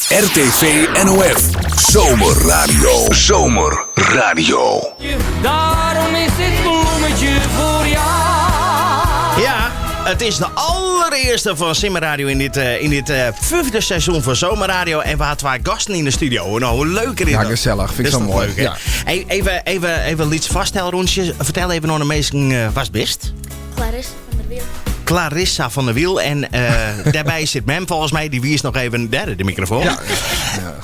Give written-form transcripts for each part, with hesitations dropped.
RTV NOF Zomerradio. Zomerradio. Daarom is dit bloemetje voor jou. Ja, het is de allereerste van Simmerradio in dit, in dit vijfde seizoen van Zomerradio. En we hadden twee gasten in de studio. Nou, hoe leuker is Ja, dat? gezellig. Vind ik Dat zo is toch mooi. leuk, hè? Ja. Hey, even, even, even iets vaststelrondje. Vertel even nog de meesten was best. Clarisse van der Wiel. Clarissa van der Wiel. En daarbij zit Mem volgens mij. Die wies nog even derde de microfoon. Ja.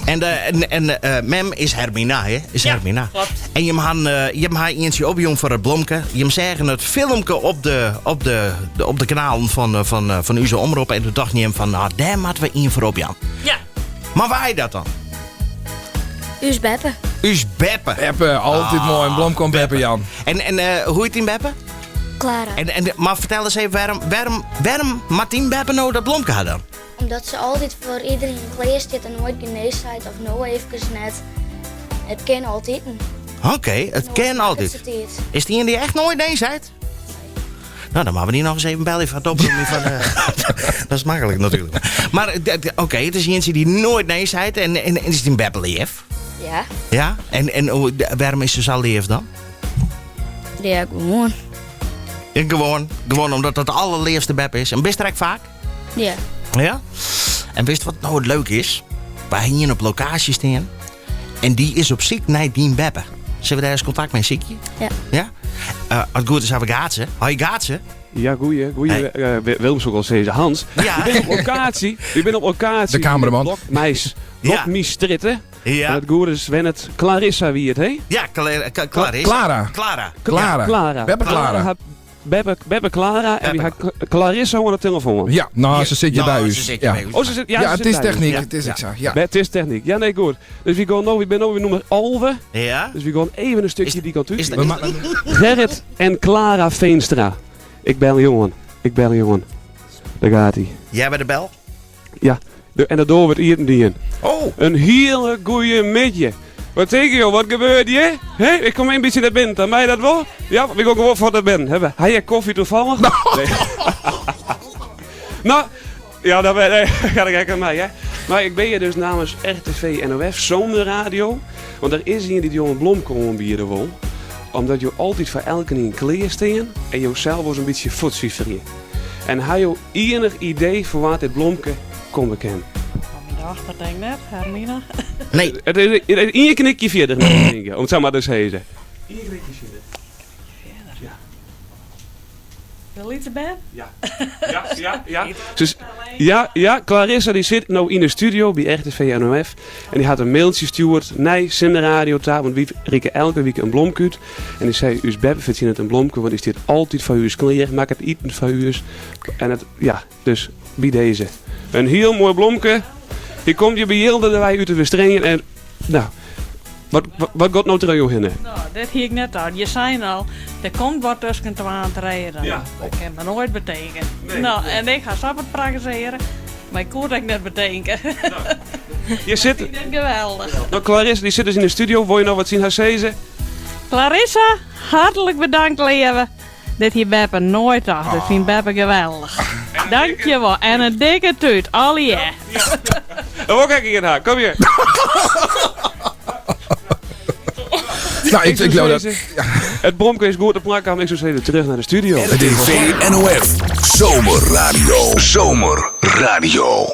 En, en Mem is Hermina, hè? Is Ja, Hermina. klopt. En je hebt je hebt haar eentje opjong voor het blomke. Je hebt zeggen het filmpje op de kanalen van Uze Omroep. En toen dacht je hem van, nou, daar moeten we één voor op, Jan. Ja. Maar waar is dat dan? U is Beppe. Us Beppe. Beppe, altijd Ah, mooi. Een blom komt Beppe, Jan. En hoe heet die Beppe? Clara. En, maar vertel eens even waarom Martien Beppe nou dat blomke had dan? Omdat ze altijd voor iedereen klaar zit en nooit geneesheid of nou even net. Het kan altijd. Oké, het kan altijd. Is die in die echt nooit eens uit? Nou, dan maken we die nog eens even bellen van het oproepen van. Dat is makkelijk natuurlijk. Maar oké, het is eentje die nooit nee zei en is die een Beppe lief? Ja. Ja? En waarom is ze zo lief dan? Ja, gewoon. Ja, gewoon omdat dat de allerliefste Beppe is. En bist er vaak? Ja. Ja? En wist wat nou het leuke is? Wij hier op locatie staan. En die is op ziek naar die Beppe. Zullen we daar eens contact mee, Ziekje? Ja. Ja? Als het goed is, hebben we Gaatsen. Hoi Gaatsen. Ja, goeie, goeie. Hey. Willem ook al zeggen, Hans. Ja. Ik ben op locatie. Ik ben op locatie. De cameraman. Blokmeis. Ja. Blokmies Stritten. En Ja. het goede is, wen het Clarissa wie het, hè? Ja, Clarissa. Clara. Clara. Clara. Clara. Beppe Clara. Beppe, Beppe Clara en wie Beppe. had Clarissa aan de telefoon. Ja, nou, ze zit je Nou, bij ze u. zit je Ja. bij u. Oh, ze zit, ja, Ja, ze het zit is bij u. techniek. Ja. Het is Ja. exact. Ja. Het is techniek. Ja, nee, goed. Dus we gaan nou, we ben nou weer nummer 11. Ja? Dus we gaan even een stukje Is- die kant uit. is- We ma- Gerrit en Clara Veenstra. Ik bel jongen. Ik bel jongen. Daar gaat hij. Jij bij de bel? Ja. En daardoor wordt hier die. Oh. Een hele goeie midje. Wat denk je, wat gebeurt hier? Hé, ik kom een beetje naar binnen, dan mij dat wel? Ja, ik ook gewoon voor naar binnen. Hebben. Hij je koffie toevallig? Nee. Nou, ja, dat ben nee, ga ik aan mij, hè. Maar ik ben hier dus namens RTV NOF, Zomerradio. Want er is hier die jonge Blom komen bieden wil. Omdat je altijd voor elke in kleer staan en je zelf was een beetje voetcijferen. En hij heeft enig idee voor wat dit blomke komt kennen. Dag, dat denk ik net, Hermina. Nee. Het is één knikje verder, denk ik, om het zo maar te zeggen. Eén knikje verder. Ja. Wil je iets ben? Ja. Ja, ja, ja. Dus, ja, ja, Clarissa die zit nou in de studio bij RTV NOF. En die had een mailtje gestuurd naar Simradio ta, want we rieken elke week een blomkuut. En die zei, us Beppe verdient het een blomke, want is dit altijd van u is kleer, maak het eten van u is. En het, ja, dus bij deze. Een heel mooi blomke. Die komt je bij Jilde dat wij u te bestrengen. En, nou, wat gaat nou terug jou heen? Nou, dit hier ik net al. Je zei al, er komt wat tussen te aan te rijden. Ja. Dat kan me nooit betekenen. Nee. Nou, en ik ga sappet praktiseren, maar ik kon het net betekenen. Je zit, Ik vind het geweldig. nou, Clarissa die zit dus in de studio. Wil je nou wat zien haar zezen? Clarissa, hartelijk bedankt, leven. Dit hier Beppe nooit af. Dit vindt Beppe geweldig. Dankjewel. En een dikke tuut. Al je. Dan word ik in haar. Kom hier. Nou, ik geloof dat... Het bromke is goed te plakken, maar ik zou zeggen terug naar de studio. RTV NOF Zomerradio. Zomerradio.